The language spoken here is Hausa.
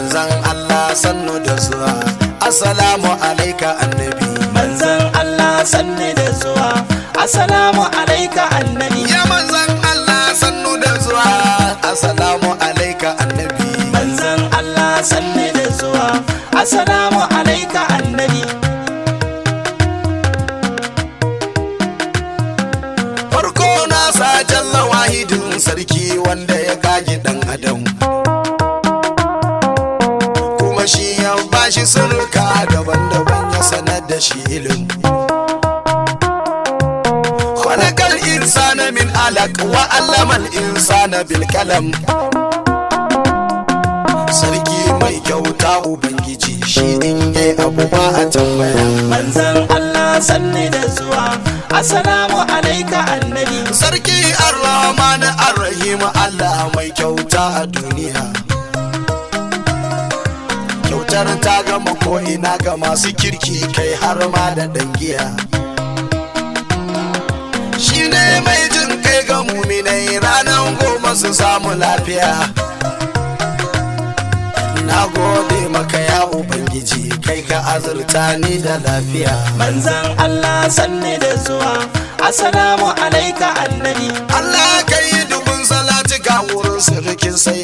Manzan Allah, sannu da zuwa. Assalamu alaika, annabi. Manzan Allah, sanni da zuwa. Assalamu alaika, annabi. Ya manzan Allah, sannu da zuwa. Assalamu alaika, annabi. Manzan Allah, sanni da zuwa. Assalamu alaika, annabi. Farko na sa jalla wahidin, sarki wanda ya kage dan adam, kuma shi ya bashi sirka daban-daban, ya sanar da shi ilim. Khalaqal insana min alaq wa allama al insana bil kalam. Sarki mai kyauta, ubangiji, shi in yayi abu ba a tambaya. Manzan Allah, sanni da zuwa. Assalamu alaika, annabi. Sarki Ar-Rahman Ar-Rahim, Allah mai kyauta a duniya, kyautar ta gama ko'ina ga masu kirki, kai har ma da dangiya. Shi ne mai jin kai ga muminai, ranar 10 su samu lafiya. Na gode maka, ya ubangiji, kai ka azurta ni da lafiya. Manzan Allah, sanni da zuwa. Assalamu alaika, annabi. Allah, kai dubun salati ga wurin sirrikin sai.